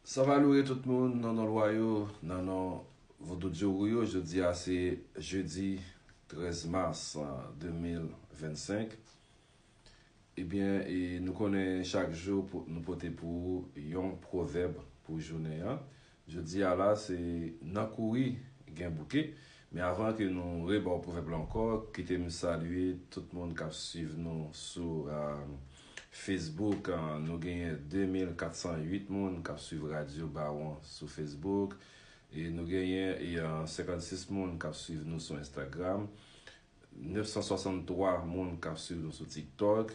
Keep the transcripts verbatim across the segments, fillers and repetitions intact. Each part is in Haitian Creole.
Sa va loure tout moun nan non lwa yo, nan non vodou djourou yo. Jodi a se jedi trèz mas, ah, de mil vennsenk. Ebyen, e nou konnen chak jou pou, nou pote pou ou yon pwovèb pou jounen an. Jodi a la, se nan kouri gen bouke. Men avan ke nou reba w pwovèb la ankò, kite m salye tout moun k ap swiv nou sou, ah, Facebook. Ah, nou genyen de mil kat san uit moun k ap swiv Radyo Bawon sou Facebook. E nou genyen, e, ah, senkannsis moun k ap swiv nou sou Instagram. Nèf san swasanntwa moun k ap swiv nou sou TikTok.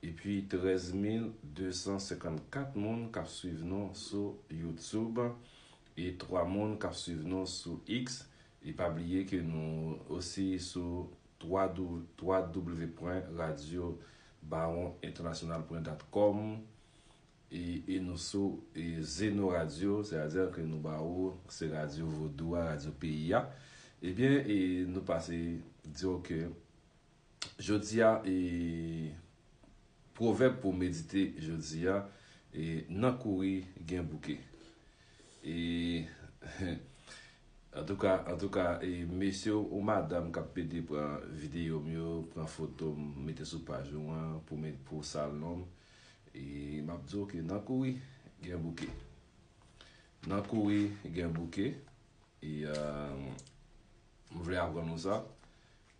Epi trèz mil de san senkannkat moun k ap swiv nou sou YouTube. E twa moun k ap swiv nou sou X. E pa bliye ke nou osi sou twa w, twa w pwen radyo bawon entènasyonal pwen dat kòm. E, e nou sou, e, Zeno Radio, sètadi ke nou ba ou, se radyo vodou a, radyo peyi a. Ebyen, e nou pase di w ke jodi a, e pwovèb pou medite jodi a, e nan kouri gen bouke. E antouka, antouka, e mesye ou madanm k ap pede pran videyo m yo, pran foto m, mete sou paj ou an, pou met, pou sal non m, e m ap di w ke nan kouri gen bouke. Nan kouri gen bouke. E, ah, m vle aprann ou sa.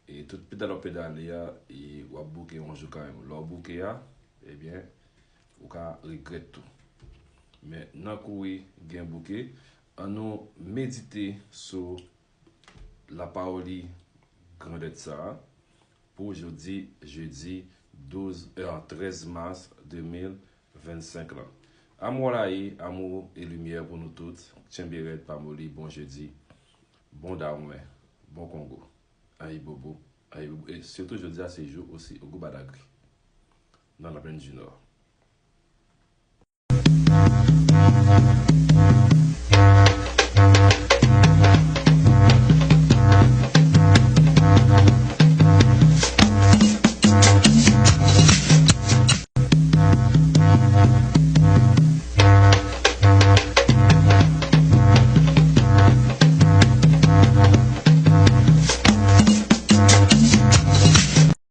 E tout pedal w ap pedale a, e w ap bouke yon jou kanmenm. Lè w bouke a, ebyen, ou ka regrèt tou. Men nan kouri gen bouke, ann nou medite sou lapawòl grandèt sa a pou jodi, jedi douz, eh, trèz mas de mil vennsenk lan. Amou la e amou e limyè pou nou tout. Tchenbe rèd, pa moli, bon jedi, bon Dahomey, bon Kongo. Ayibobo, ayibobo. E sitou jodi a se jou osi Ogou Badagri nan Laplèn di Nò.